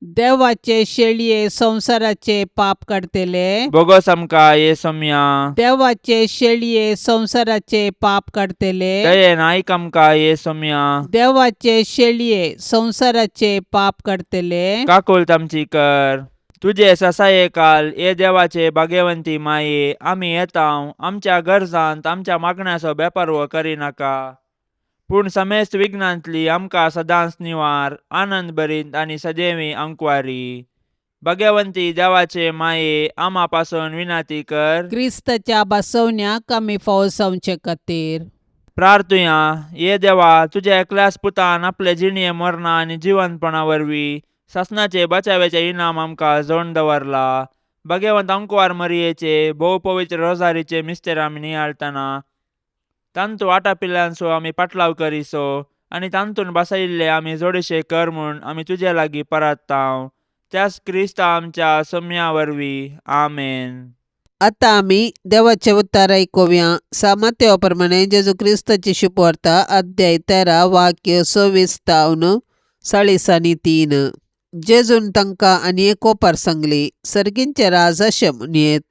देवाचे शेळये संवसाराचे पाप काडतले, बोगस आमकां ये सोम्या. देवाचे शेळये संवसाराचे पाप काडतले, दयेन आयक आमकां ये सोम्या. देवाचे शेळये संवसाराचे पाप काडतले, काकुळट आमची कर. तुजे ससाये काल ये देवाचे भाग्यवंती माये, आमी येता आमच्या गरजांत आमच्या मागण्याचो बेपारवो करिनाका, पूण समेस्त विघ्नांतली आमकां सदांच निवार, आनंद भरीत आनी सदैवी अंकवारी. भाग्यवंती देवाचे माये, आमा पासून विनंती कर. क्रिस्ताच्या बसवण्याक आमी फावो जावचे खातीर. प्रार्थुया. ये देवा, तुज्या एकल्याच पुतान आपले जिणये मरणा आनी जिवंतपणा वरवीं सासणाचे बचाव्याचे इनाम आमकां जोड दवरला. भाग्यवंत अंकवार मरियेचे भोव पवित्र रोजारीचे मिस्तेर आमी नियाळतना तांतू आटापिल्ल्यांचो आमी पाटलाव करिसो आनी तांतून बसयिल्ले आमी जोडीशे कर म्हूण आमी तुजे लागीं परत्तांव, त्याच क्रिस्ता आमच्या सोम्या वरवीं. आमेन. आतां आमी देवाचें उतार आयकुया. सामात्या प्रमाणे जेजू क्रिस्ताची शुभवार्ता, अध्याय 13, वाक्य 26 तावन 43. जेजून तांकां आनी एक ओपार सांगली, सर्गींचें राज अशें म्हणयेत,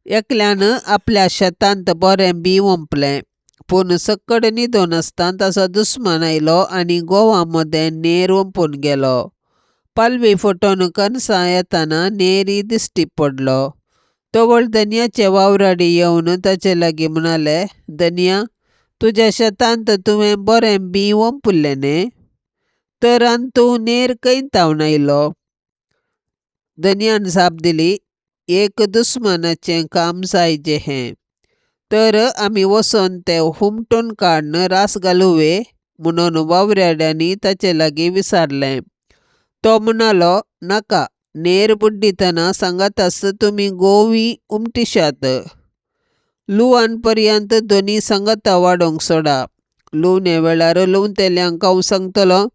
एकल्यान आपल्या शेतांत बरें बी ओंपलें, पूण सक्कड न्हिदून आसतना ताचो दुस्मान आयलो आनी गोवा मदें नेर ओंपून गेलो. पालवी फुटोवन कणसां येतना नेरी दिश्टी पडलो. तवळ धनयाचे वावराडी येवन ताचे लागीं म्हणाले, धनया, तुज्या शेतांत तुवें बरें बी ओंपुल्लें न्ही? तर अंतू नेर खंय तावन आयलो? धनयान जाप दिली, एक दुस्मानाचें काम जायजे हें. तर आमी वचोन तें हुमटून काडून रास घालुवे म्हणून वावराड्यांनी ताचे लागीं विचारलें. तो म्हणालो, नाका, नेर बुड्डितना सांगाताच तुमी गोंवूय उमटिशात. लुवान पर्यंत दोनी सांगाता वाडोवंक सोडा. लुवणे वेळार लुवतल्यांक हांव सांगतलों,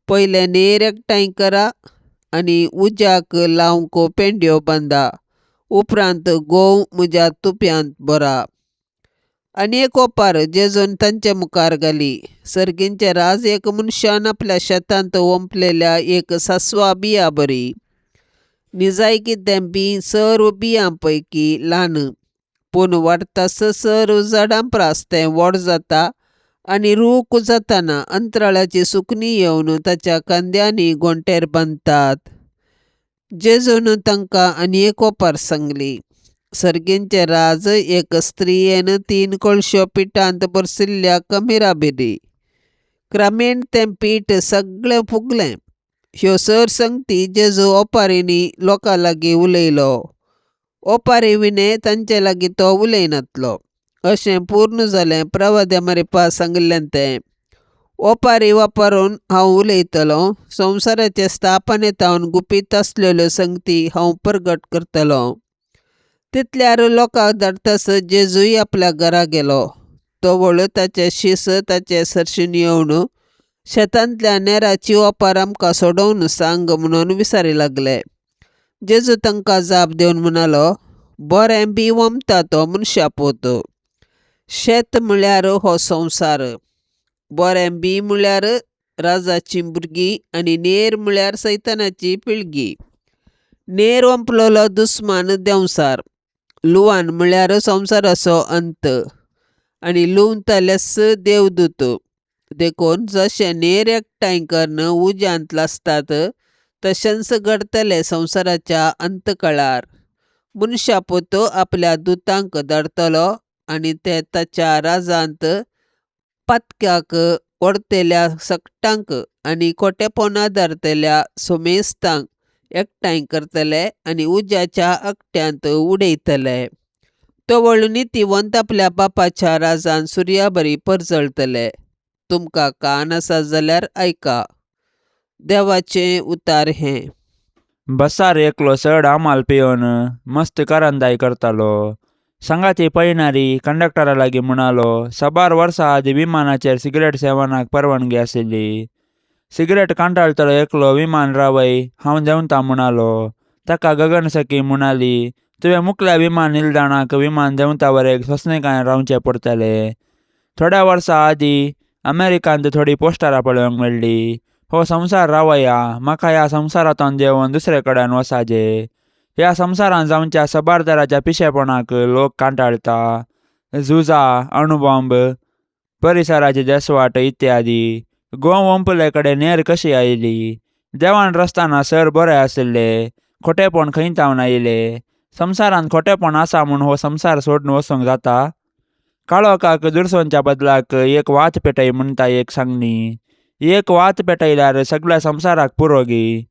पयलें नेर एकठांय करा आनी उज्याक लावंक पेंडयो बांदा. उपरांत गोंव म्हज्या तुप्यांत भरा. आनी एक ओपार जेजून तांचे मुखार घाली, सर्गींचें राज एक मनशान आपल्या शेतांत ओंपलेल्या एक सासवा बिया बरी. निजायकी तें बीं सर्व बियां पैकी ल्हान, पूण वाडटास सर्व झाडां प्रास तें व्हड जाता आनी रूख जाताना अंतराळाची सुकणीं येवन ताच्या खांद्यांनी गोंटेर बांदतात. जेजून तांकां आनी एक ओपार सांगली, सर्गींचें राज एक स्त्रियेन 3 कळश्यो पिठांत भरशिल्ल्या कमिरा बिरी. क्रमेण तें पीठ सगळें फुगलें. ह्यो सर संगती जेजू ओपारींनी लोकां लागीं उलयलो. ओपारी विणें तांचे लागीं तो उलयनातलो. अशें पूर्ण जालें प्रवाद्या मरिपा सांगिल्लें तें. ओपारी वापरून हांव उलयतलों, संवसाराचे स्थापने तावन गुपीत आसलेल्यो संगती हांव परगट करतलों. तितल्यार लोकांक धाडटास जेजूय आपल्या घरा गेलो. तो व्हड ताचे शीस ताचे सरशीन येवन शेतांतल्या नेराची ओपार आमकां सोडोवन सांग म्हणून विचारी लागले. जेजू तांकां जाप दिवन म्हणालो, बरें बी वमता तो मनशा पूत. शेत म्हळ्यार हो संवसार. बरें बी म्हळ्यार राजाचीं भुरगीं आनी नेर म्हळ्यार सैतानाची पिळगी. नेर ओंपलेलो दुस्मान देंवचार. लुवान म्हळ्यार संवसाराचो अंत आनी लुवतलेच देवदूत. देखून जशें नेर एकठांय करून उज्यांत लासतात तशेंच घडतलें संवसाराच्या अंतकाळार. मनशापूत आपल्या दुतांक धाडटलो आनी ते ताच्या राजांत पातक्याक ओडतल्या सकटांक आनी खोटेपणां धरतल्या सोमेस्तांक एकठांय करतले आनी उज्याच्या अकट्यांत उडयतले. तवळ नितीवंत आपल्या बापाच्या राजान सुर्याबरी परजळतले. तुमकां कान आसा जाल्यार आयका. देवाचें उतार हें. बसार एकलो चड आमाल पिवन मस्त करंदाय करतालो. सांगाती पळयणारी कंडक्टरा लागीं म्हणालो, साबार वर्सां आदीं विमानाचेर सिगरेट सेवनाक परवानगी आशिल्ली. सिगरेट कांटाळतलो एकलो विमान रावय हांव देंवता म्हणालो. ताका गगनसखी म्हणाली, तुवें मुकल्या विमान निलदाणाक विमान देंवता वरेक सोंसणीकायेन रावचें पडटलें. थोड्या वर्सां आदीं अमेरिकांत थोडीं पोस्टरां पळोवंक मेळ्ळीं. हो संवसार रावया, म्हाका ह्या संवसारांतल्यान देंवन दुसरे कडेन वचाजे. ह्या संवसारांत जावच्या साबार तराच्या पिशेपणाक लोक कांटाळटा. झुजां, अणुबॉम्ब, परिसराची देसवाट इत्यादी. गोंव ओंपले कडेन नेर कशी आयली? देवान रचतना सर बरें आशिल्लें, खोटेपण खंय तावन आयलें? संवसारांत खोटेपण आसा म्हूण हो संवसार सोडून वचूंक जाता? काळोखाक दुरसोनच्या बदलाक एक वात पेटय म्हणटा एक सांगणी. एक वात पेटयल्यार सगळ्या संवसाराक पुरो गी.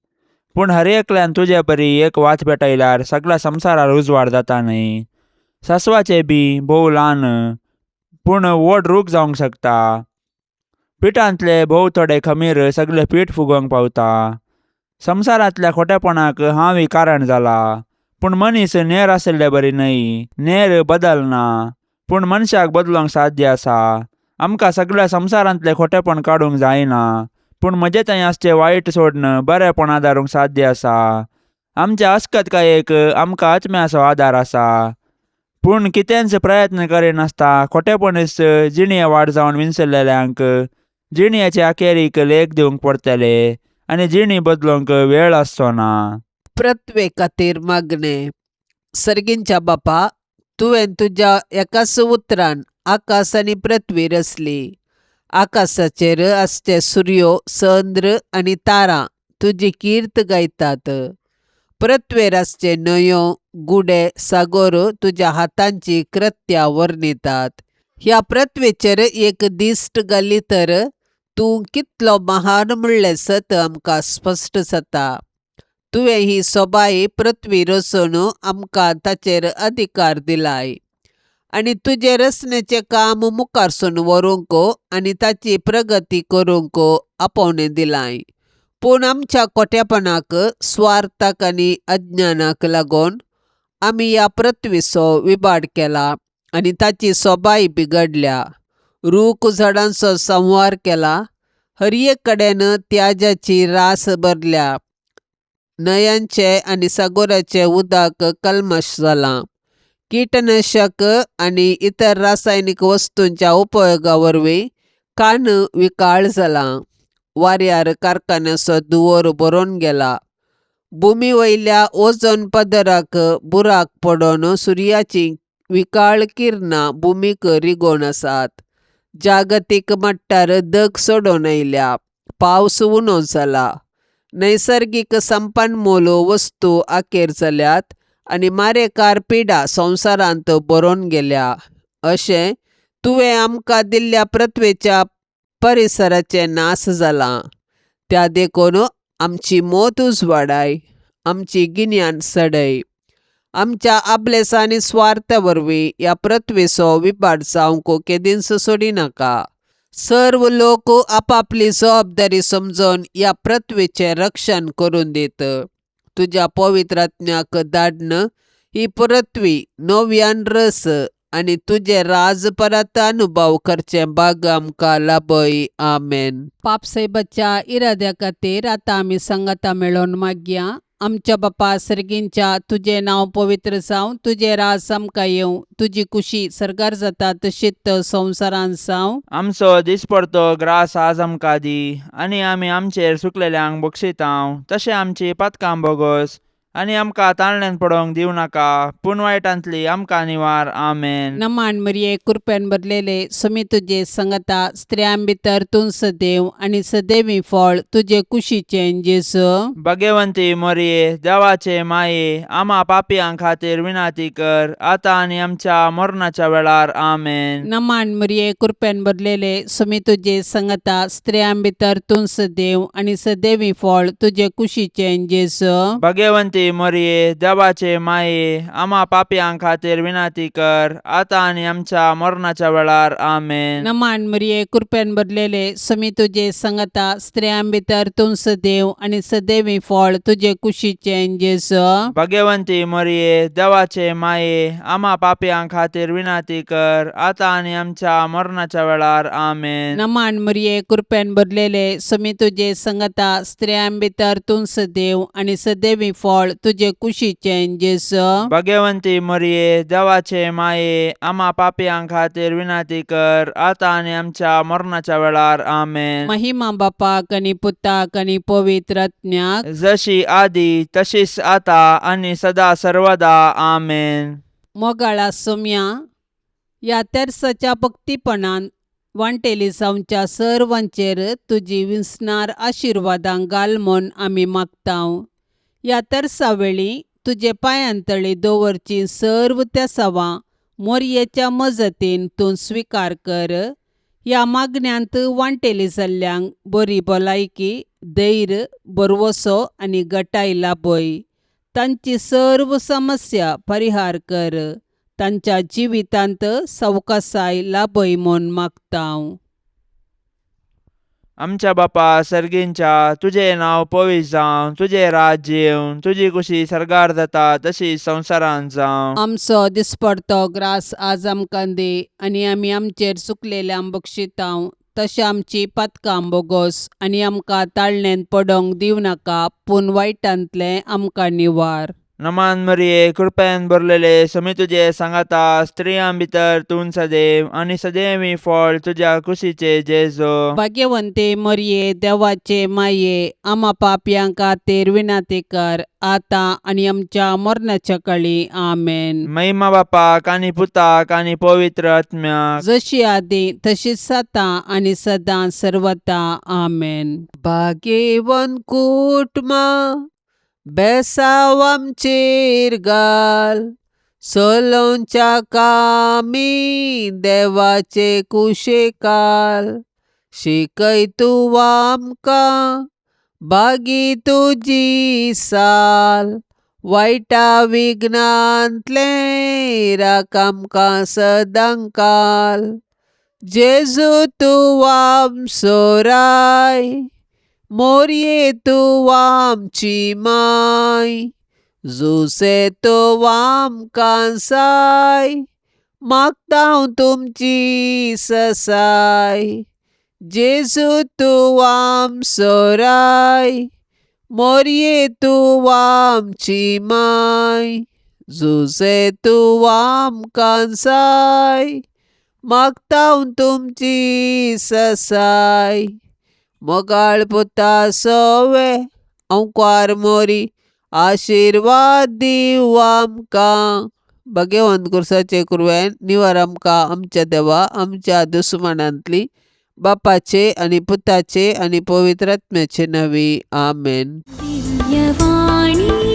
पूण हर एकल्यान तुजे परी एक वात पेटयल्यार सगळ्या संवसारार उजवाड जाता न्हय. सासवाचें बी भोव ल्हान पूण व्हड रूख जावंक शकता. पिठांतले भोव थोडे खमीर सगळें पीठ फुगोवंक पावता. संवसारांतल्या खोटेपणाक हांवूय कारण जाला. पूण मनीस नेर आशिल्ले बरी न्हय. नेर बदलना पूण मनशाक बदलूंक साध्य आसा. आमकां सगळ्या संवसारांतलें खोटेपण काडूंक जायना, पूण म्हजे थंय आसचें वायट सोडून बरेंपण आदारूंक साध्य आसा. आमच्या अस्कतकायेक आमकां आत्म्याचो आदार आसा. पूण कितेंच प्रयत्न करिनासता खोटेपणीच जिणये वाट जावन विंचलेल्यांक जिणयेचे अखेरीक लेख दिवंक पडटले आनी जिणी बदलूंक वेळ आसचो ना. पृथ्वे खातीर मागणें. सर्गींच्या बापा, तुवें तुज्या एकाच उतरान आकाश आनी पृथ्वी रचली. आकाशाचेर आसचे सुर्यो, चंद्र आनी तारां तुजी कीर्त गायतात. पृथ्वेर आसचे न्हंयो, गुडे, सागोर तुज्या हातांची कृत्या वर्णितात. ह्या पृथ्वेचेर एक दिश्ट घाली तर तूं कितलो महान म्हणलें सत आमकां स्पश्ट जाता. तुवें ही सोबाय पृथ्वी रचून आमकां ताचेर अधिकार दिलाय आनी तुजें रचनेचें काम मुखारसून व्हरूंक आनी ताची प्रगती करूंक आपोवणें दिलाय. पूण आमच्या खोटेपणाक, स्वार्थाक आनी अज्ञानाक लागून आमी ह्या पृथ्वीचो विबाड केला आनी ताची सोबाय बिगडल्या. रूख झाडांचो संवार केला, हर एक कडेन त्याजाची रास भरल्या, न्हंयांचें आनी सागोराचें उदक कल्मश जालां. कीटनाशक आनी इतर रासायनीक वस्तूंच्या उपयोगा वरवीं कान विकाळ जालां. वाऱ्यार कारखान्याचो धुंवर भरून गेला. भुमी वयल्या ओझोन पदराक बुराक पडून सुर्याचीं विकाळ किरणां भुमीक रिगोवन आसात. जागतीक मट्टार दग सोडून आयल्या. पावस उणो जाला. नैसर्गीक संपन्मूल वस्तू अखेर जाल्यात आनी मारेकार पिडा संवसारांत भरून गेल्या. अशें तुवें आमकां दिल्ल्या पृथ्वेच्या परिसराचें नाश जालां. त्या देखून आमची मोत उजवाडाय, आमची गिन्यान सडय. आमच्या आबलेस आनी स्वार्था वरवीं ह्या पृथ्वेचो विबाड जावंक केदींच सोडिनाका. सर्व लोक आपापली जबाबदारी समजून ह्या पृथ्वेचें रक्षण करून दीत. तुज्या पवित्र आत्म्याक धाडन ही पृथ्वी नव्यान रस आनी तुजें राज परत अनुभव करचें भाग आमकां लाभय. आमेन. पापसाहेबाच्या इराद्या खातीर आतां आमी सांगाता मेळोवन मागया. आमच्या बापा सर्गींच्या, तुजें नांव पवित्र जावं, तुजें राज आमकां येवं, तुजी कुशी सर्गार जाता तशीच संवसारांत जावं. आमचो दिसपडतो ग्रास आज आमकां दी आनी आमी आमचेर सुकलेल्यांक बक्षितांव तशें आमची पातकां बोगोस आनी आमकां ताळण्यान पडोवंक दिवं नाका पूण वायटांतली आमकां निवार. आमेन. नमान मरिये, कृपेन भरलेले, समी तुजे संगता, स्त्रियां भितर तूं सदैव आनी सदैवी फळ तुजे कुशीचें जेजू. भगवंती मोरये, देवाचे माये, आमा पापयां खातीर विनाती कर आतां आनी आमच्या मरणाच्या वेळार. आमेन. नमान मरिये, कृपेन भरलेले, समी तुजे संगता, स्त्रियां भितर तूं सदैव आनी सदैवी फळ तुजे कुशीचें जेजू. भगवंती मोरये, देवाचे माये, आमा पापयां खातीर विनाती कर आतां आनी आमच्या मरणाच्या वेळार. आमेन. नमान मरिये, कृपेन भरलेले, समी तुजे संगता, स्त्रियां भितर तूं सदैव आनी सदैवी फळ तुजे कुशीचें जेजू. भगवंती मोरये, देवाचे माये, आमा पापयां खातीर विनाती कर आतां आनी आमच्या मरणाच्या वेळार. आमेन. नमान मरिये, कृपेन भरलेले, समी तुजे संगता, स्त्रियां भितर तूं सदैव आनी सदैवी फळ तुजे कुशीचें जेजू. भगवंती मोरये, देवाचे माये, आमा पापयां खातीर विनाती कर आतां आनी आमच्या मरणाच्या वेळार. आमेन. महिमा बापाक आनी पुताक आनी पवित्र आत्म्याक, जशी आदी तशीच आता आनी सदा सर्वदा. आमेन. मोगाळा सोम्या, ह्या तेर्साच्या भक्तीपणान वांटेली जावच्या सर्वांचेर तुजी विसणार आशिर्वादां घाल म्हूण आमी मागतांव. ह्या तेर्सा वेळी तुजे पांयांतळी दवरचीं सर्व तेसावां मोरयेच्या मजतीन तूं स्विकार कर. ह्या मागण्यांत वांटेली जाल्ल्यांक बरी भलायकी, धैर्य, भरवसो आनी गटाय लाभय. तांची सर्व समस्या परिहार कर. तांच्या जिवितांत सवकासाय लाभय म्हूण मागतांव. आमच्या बापा सर्गींच्या, तुजें नांव पवित्र जावं, तुजें राज्य येवं, तुजी कुशी सर्गार जाता तशी संवसारांत जावं. आमचो दिसपडतो ग्रास आज आमकां दी आनी आमी आमचेर चुकलेल्यांक बक्षितांव तशें आमची पातकां बोगोस आनी आमकां ताळणेंत पडोंक दिवं नाका पूण वायटांतलें आमकां निवार. नमान मरिये, कृपेन भरलेले, समी तुजे सांगाता, स्त्रियां भितर तूं सदैव आनी सदैवी फळ तुज्या कुशीचे जेजो. भाग्यवंते मरिये, देवाचे माये, आमा पापयां खातीर विनाती कर आतां आनी आमच्या मरणाच्या काळी. आमेन. महिमा बापाक आनी पुताक आनी पवित्र आत्म्याक, जशी आदी तशीच आतां आनी सदां सर्वता. आमेन. भाग्यवन कुटुंबा बेसांव आमचेर घाल, चलोवच्या कामी देवाचे कुशेकाल, शिकय तूं आमकां बागी तुजी साल वायटा विघ्नांतलें राख आमकां सदांकाल जेजू तूं आमचो राय मोरये तूं आमची माय जुसे तूं आमकां साय मागता हांव तुमची ससाय जेजू तूं आमचो राय मोरये तूं आमची माय जुसे तूं आमकां साय मागता हांव तुमची ससाय मोगाळ पुता सोवे अंकुआर मोरी आशिर्वाद दिव आमकां भगेवंत कुर्साचे कुरवेन निवार आमकां आमच्या देवा आमच्या दुस्मानांतली बापाचे आनी पुताचे आनी पवित्र आत्म्याचे नांवी आमेन. दिव्यवाणी.